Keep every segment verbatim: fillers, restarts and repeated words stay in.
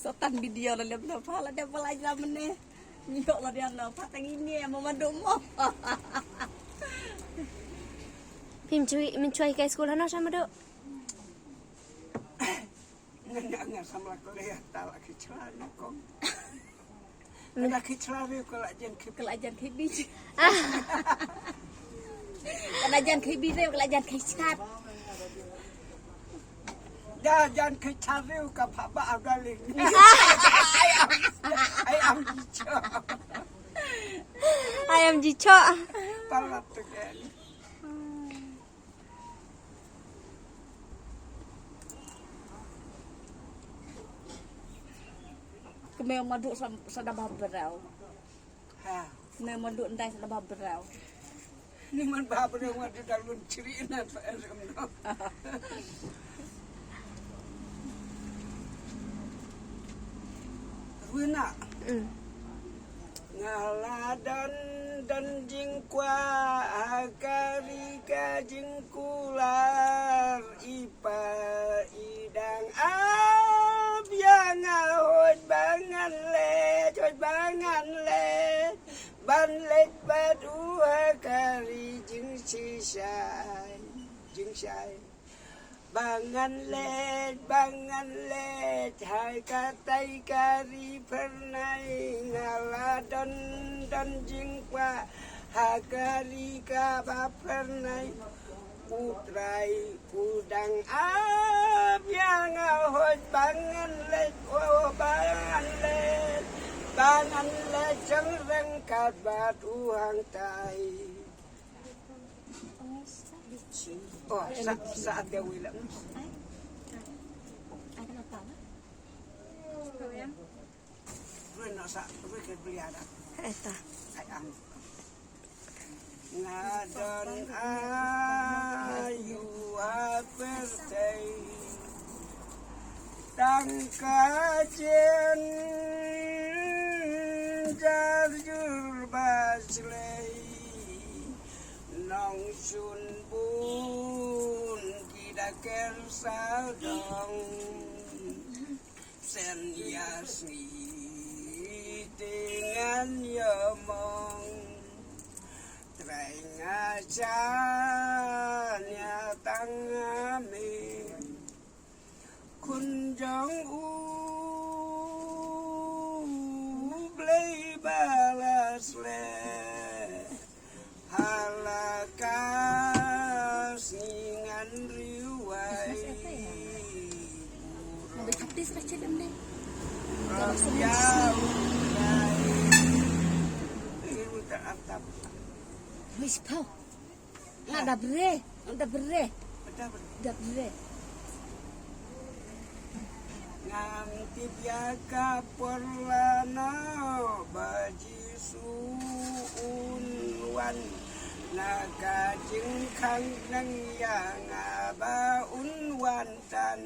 Sotan video la lem na pha la dep la jam ne. Nyo la dia na pha tang ini ya mama dum mo. Phim chui, min chui kai school hano sama do. Nga nga nga sam la kole ta la ki chla no kong. Nga ki chla ri ko la jen ki. Ka la jan ki bi. Ka la jan ki bi re, ka la jan ki chat. Da jan ki chariu ka pha ba darling. I am, I am jicho. I am jicho. Palat again. Kemeu madu sa da ba berau. Ha. Ne madu ndai sa da ba berau. Ni man ba berau madu da lun chiri na pa erem no. Runa. Mm. Nga la don don jingkwah ha ka ri ka jingkular i pa i dang ap ïa nga hoi ba ngan leit, hoi ba ngan leit. Ban leit bad u ha ka ri jingshisha, jingshai. Ba ngan leit, ba ngan leit, ha katai ka ri phyrnai, nga la don, don jingkwah, ha ka ri kaba phyrnai. U Trai u dang ap ïa nga hoi ba ngan leit, oh, ba ngan leit, ba ngan leit, jong reng kat bad u hangtai. Oh, sa, sa ate wi la. Wi na sa, wi ke beli ada. Eta. Ai ang. Nga don ayu ha pyrthei. Tang ka jin jar jur ba shlei. Nongshun bun ki da ker sawdong. Sen ïa sngi te ngan ïa mong. Trai nga jan ïa tang nga me. Khun jong u Blei ba la sleh ha la ka sngi ngan riewai. Ram ïa u Blei. Wis pau. Nga da bre, nga da bre. Da bre. Ngam tip ïa ka por lano ba Jisu un wan. Na ka jingkhang nang ïa nga ba un wan tan.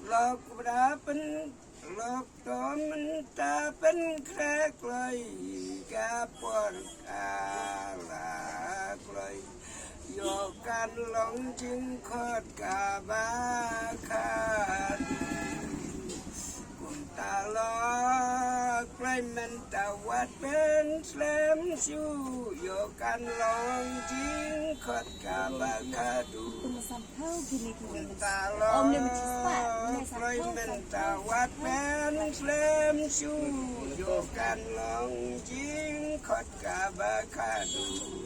Lok da pyn Lok to mynta pynkhreh kloi ka por ka la kloi. Ïoh kan long jingkhot kaba khadduh. Kumta lok kloi mynta wat pynslem shuh. Ïoh kan long jingkhot kaba khadduh. Kumta lok kloi mynta wat pynslem shuh. Ïoh kan long jingkhot kaba khadduh.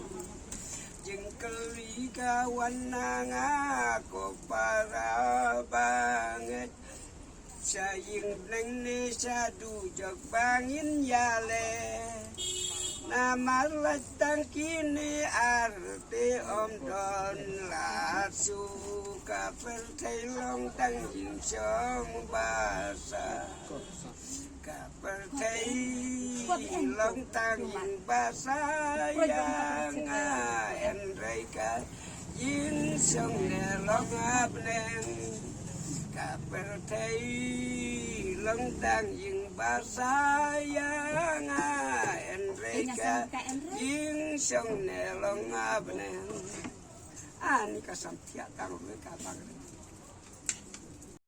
Jingkylli ka wan na nga ko para bangeit. Sha ïing bneng ne sha dujok ba ngin ïaleh. Namar lait tang kine ar te ym don lad shuh. Ka pyrthei long tang ïing shong ba sah. Ka pyrthei long tang ïing ba sah ïa nga, hynrei ka ïing shong ne long ha bneng. Ka pyrthei long tang ïing ba sah ïa nga, hynrei ka ïing shong ne long ha bneng. Ani ka sam thiah tang ruh ka bang.